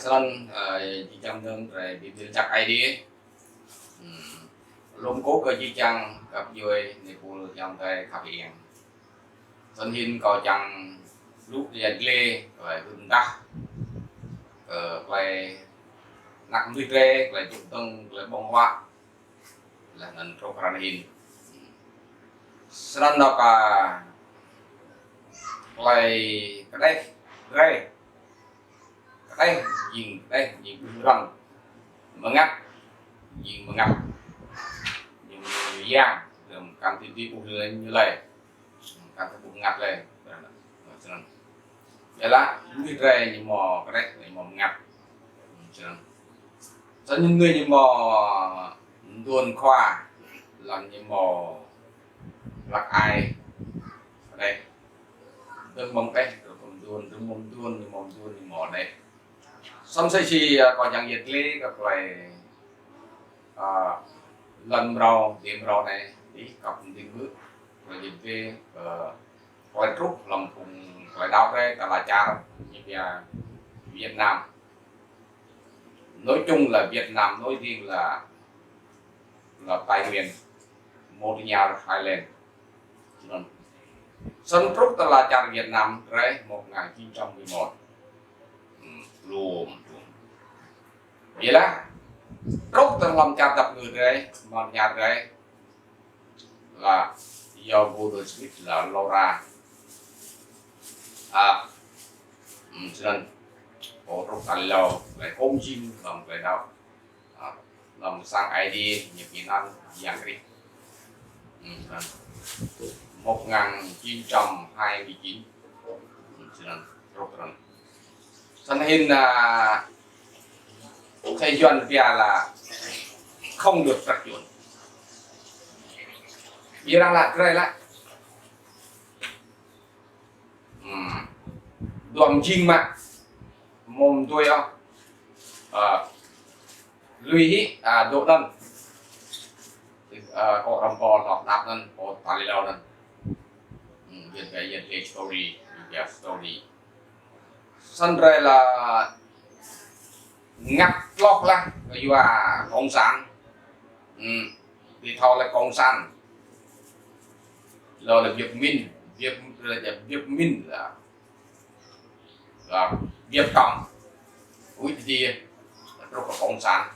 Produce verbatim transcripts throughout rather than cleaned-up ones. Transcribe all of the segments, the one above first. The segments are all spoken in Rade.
Snăn, ơ, jih jang mnơ̆ng drei bi mni lač jăk Aê Diê. Hmm. Lŏ kơ jih jang găp djuê, ni pul yang drei khăp iêng. Snăn hĭn kâo čiăng lu ya dlê, klei hưn dah, kơ klei anak mnuih drei, klei jŭk dơ̆ng, klei ƀơ̆ng huă, leh anăn truh ară anei hĭn. Snăn nao kơ klei kđeh drei. Kđeh, jing kđeh, jing ƀuh răng. Mngăt, jing mngăt. Jing yang, kăn ti ti ƀuh lei ñu lei. Kăn ti ƀuh mngăt lei. Snăn. Ƀiădah, mnuih drei ñu mâo kđeh, ñu mâo mngăt. Snăn. Snăn ñu mnuih ñu mâo mduôn khua, leh ñu mâo hlăk ai kđeh. Dơ̆ng mâo kđeh, dơ̆ng mâo mduôn, dơ̆ng mâo mduôn, dơ̆ng mâo mduôn, dơ̆ng mâo kđeh. Snăn msĕ si, ơ, kâo čiăng yăl dliê kơ klei, ơ, lăn mrâo, dih mrâo anei, ih, kăp mđing mư̆, klei yăl dliê, ơ, klei truh hlăm phung klei đăo drei, ta lă čar, ñu pia Việt Nam. Nói chung là Việt Nam, nói riêng là, là Tây Nguyên, một nhà Thái Lan. Snăn. Snăn truh ta lă čar Việt Nam drei một ngàn chín trăm mười một. Hmm, lŏm, lŏm. Ƀiădah, truh ta hlăm čar dap ngư drei, một nhà drei, là do Gordon Smith là Laura. À, hmm, snăn. Ơ, truh ta lŏ, klei kông jing, hlăm klei đăo. À, hlăm sang Aê Diê, ñu pia anăn Yang Krist. Hmm, snăn. Một ngàn chín trăm hai mươi chín. Hmm, snăn, truh snăn. Snăn hĭn, à, Sài Yuăn pia là không được trật chuẩn. Ƀiădah lă drei lă. Hmm. Dua mjing mă. Mâo mduê ôh. Ơ, lui hĭ, à, dôk anăn. Ơ, kơ răm pô lŏ đăp anăn, pô ta lĕ lŏ anăn. Hmm, Yuăn pia, Yuăn pia story, Yuăn pia story. Snăn drei lă ngă tloh leh, kyua cộng sản. Hmm, ti thâo lĕ cộng sản. Lŏ lĕ Việt Minh, Việt, Việt Minh là Việt Cộng. Ui, ti, truh kơ cộng sản.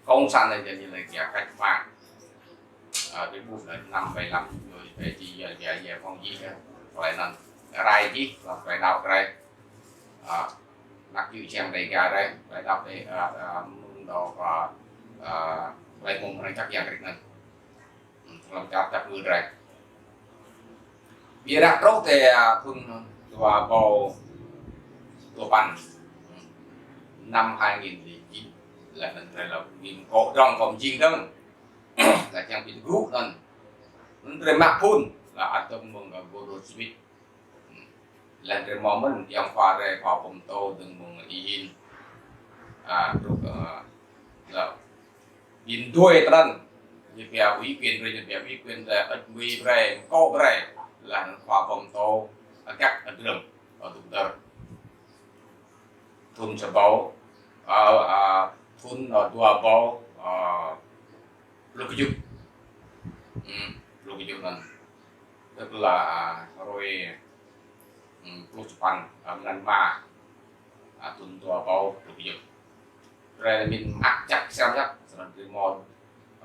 Cộng sản anei jing ñu lĕ ya cách mạng. À, ti ƀuh lĕ năm bảy lăm, ñu lĕ ti ya, ya, ya, phong ji ya. Klei anăn, rai ji, hlăm klei đăo drei. À, anak čư̆ čiăng drei ga drei, klei đăo drei, à, à, mơ̆ng dôk, à, à, klei mơ̆ng răng čăk Yang Krist anăn. Hmm, hlăm čar dap ngư drei. Ƀiădah truh ti, à, thŭn dua êbâo dua păn. Hmm. Năm hai nghìn lẻ chín. Leh anăn drei lŏ bi mkŏ drŏng kơ mjing dơ̆ng. Leh čiăng bi tgŭ anăn. Anăn drei mă phŭn. Leh atŭm mơ̆ng Gordon Smith. Leh drei mâo mơ̆n, yang khua drei khua pô mtô dơ̆ng mơ̆ng Y-Hin. À, truh, à, leh. Bi mduê trăn. Ñu pia ủy quyền drei, ñu pia ủy quyền drei, ăt mui brei, mkŏ brei. Leh khua pô mtô, agak adrơm, adŭk dơr. Thŭn sa êbâo, à, à, thŭn, à, dua êbâo, à, pluh kjuh. Hmm, pluh kjuh anăn. Tức là, à, hruê, hmm, pluh sa păn, à, mlan êma, à, thŭn dua êbâo pluh kjuh. Drei mĭn mơak jăk siam jăk, snăn drei mâo,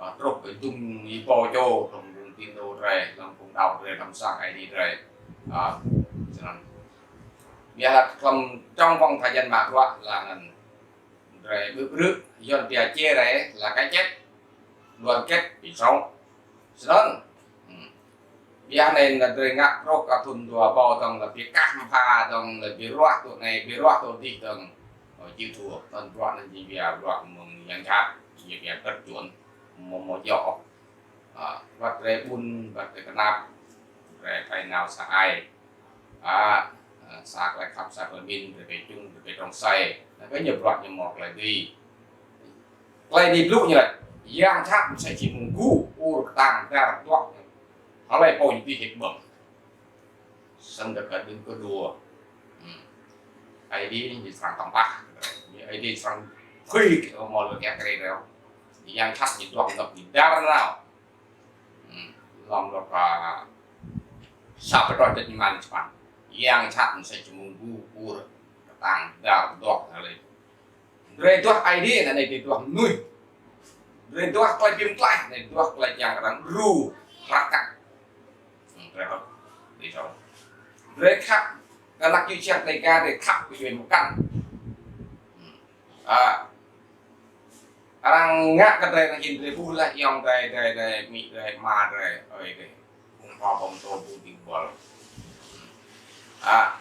à, truh kơ dŭm êbâo čô, hlăm phung tín đồ drei, hlăm phung đăo drei, hlăm sang Aê Diê drei. À, snăn. Ƀiădah hlăm trong vòng thời gian mă bruă leh anăn. Drei ƀrư̆ ƀrư̆, Yuăn pia chia rẽ là cái chết, đoàn kết thì sống. Snăn. Hmm. Ƀiădah anei drei ngă truh kơ thŭn dua êbâo dơ̆ng lĕ bi kah mbha dơ̆ng lĕ bi ruah tŭ anei, bi ruah tŭ dih dơ̆ng. Ơ, čiu thua, anăn bruă anăn jing bi ruah mơ̆ng yang jhat, jing bi trật chuẩn, mâo, mâo djŏ. À, wăt drei ƀun, wăt drei knap, drei phải nao sa ai. À, à, sa klei khăp, sa klei mĭn, drei bi čung, drei bi trông asei. Anăn kơ ñu bruă ñu mâo klei dưi. Klei dưi blŭ ñu lĕ, yang jhat msĕ si mơ̆ng gu, ur ktang, dar, tuak. Hlei pô ñu bi hĭt ƀơ̆ng. Snăn kơ đưm kơ đua. Hmm. Aê Diê ñu srăng tăm pah. Ñu Ê, đi sang phui kơ mâo lŏ yak kri reo. Yang jhat ñu duah dôk ñu dar nao. Hmm, lŏm lŏ ka sa pơtrôh dĭt ñu man čpăn. Yang jhat ñu sa čmung gu ur. Ktang dar dôk nao lĕ. Drei duah Aê Diê, anăn drei duah mnuih. Drei duah klei bi mtlaih, anăn duah klei čiăng arăng đru, prăk kăk. Hmm, drei hŏk, drei hŏk. Drei khăp, kơ anak čô čiăng Dega, drei khăp kơ čuê mkăn. Hmm. A, arăng ngă kơ drei, arăng hin drei ƀuh leh, ayŏng drei, drei, drei, amĭ drei, ama drei, ơi drei. Phung khua pô mtô ƀu dĭng buăl. A,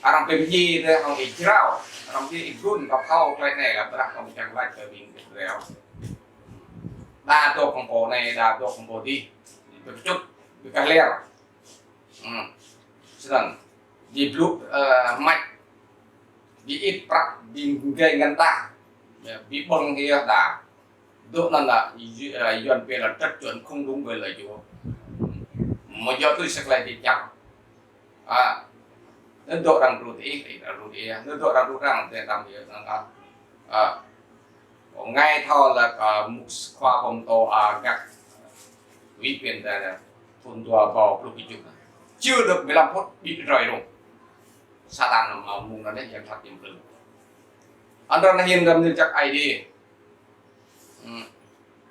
arăng bi mdjiê drei hŏng êjrao, arăng bi êgun kơ phao klei anei leh, ƀiădah kâo čiăng lač kơ ƀing drei. Đa dôk hŏng pô anei, đa dôk hŏng pô dih. Bi kčŭt, bi kah lĕr. Hmm. Snăn. Bi blŭ, ơ, mač. Bi ĭt prăk, bi gei ngăn tah. Ya, bi ƀơ̆ng hia đa. Dôk anăn lĕ, yu-, ơ, Yuăn pia là trật chuẩn không đúng với lời Chúa. Amâo djŏ tui si klei Aê Diê čiăng. A, anăn dôk arăng đru diih, arăng đru diih. Anăn dôk arăng đru arăng, drei đăm yơh, anăn, a. A, kâo ngă thâo leh, a, mŭk khua pô mtô, a, găk ủy viên, a, thŭn dua êbâo pluh kjuh. Chưa được mười lăm phút, ƀĭ roi rông. Satan anăn mâo mơ̆ng anăn yang jhat ñu mplư. Anăn hin dăm ñu jăk Aê Diê. Hmm.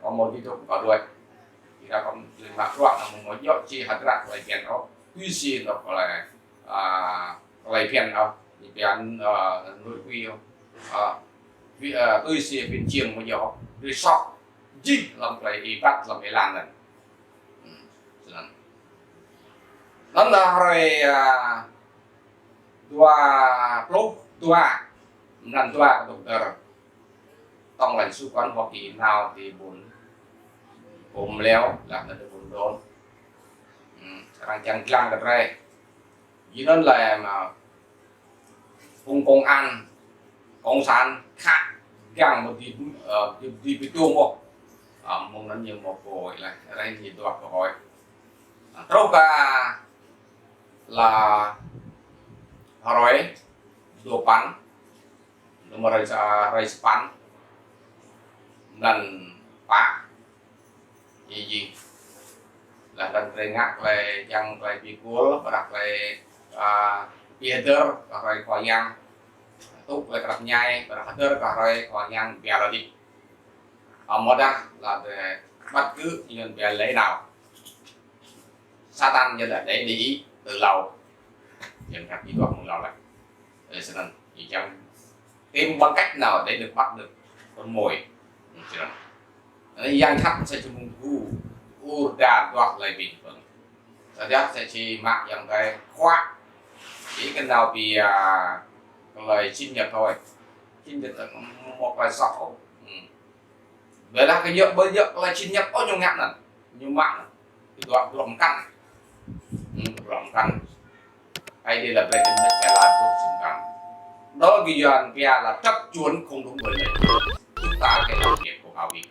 Kâo mâo dôk kâo đuĕ. Ƀiădah kâo mâo lĕ mă bruă anăn mâo djŏ či hơdră klei bhiăn ôh. Tui si anôk klei, a, klei bhiăn ôh. Ñu bhiăn, a, nội quy ôh. A, bi-, a, tui si bhiăn čiăng mâo djŏ ôh. Drei soh jih hlăm klei êbat hlăm êlan anăn. Hmm. Snăn. Anăn lĕ hruê, a, dua pluh dua, mlan dua kơ dôk dơr. Tổng lãnh sự quán Hoa Kỳ nao ti ƀuôn Pô Mleo, leh anăn ti ƀuôn Đôn. Hmm, arăng čiăng dlăng kơ drei. Jing anăn lĕ mă phung công an, cộng sản khă găng mâo di, ơ, di, di bi tuôm ôh. A, mơ̆ng anăn ñu mâo cơ hội leh, arăng ñu duah cơ hội. A, truh kơ leh hruê dua păn, leh hruê sa, hruê sa păn, anăn pă, jing, jing. Leh anăn drei ngă klei čiăng klei bi kuôl, ƀiădah klei, a, bi hdơr kơ hruê Khua Yang. Tŭ klei knap mñai, ƀiădah hdơr kơ hruê Khua Yang bi lŏ hdĭp. Amâodah leh drei bắt giữ ñu bi lĕ nao. Satan ñu lĕ đei đi từ lâu. Yang jhat ñu duah mơ̆ng lâu leh. Ơ, snăn, ñu čiăng tìm bằng cách nào để được bắt được con mồi. Snăn. Anei yang jhat sa čmung gu, ur dar duah leh bi pơ̆ng. Tơdah sa čô mă yang drei khuă, ih kăn nao bi, a, klei sinh nhật thôi. Sinh nhật là một klei soh. Hmm. Ƀiădah kơ ñu, ƀiădah klei sinh nhật ôh ñu ngă anăn. Ñu mă anăn. Ñu duah bruă mkăn. Hmm, bruă mkăn. Aê Diê lač brei kơ ñu čăt lač bruă mkăn. Đó cái Yuăn pia là trật chuẩn không đúng với lẽ. Chúng ta cái làm việc của Hoa Kỳ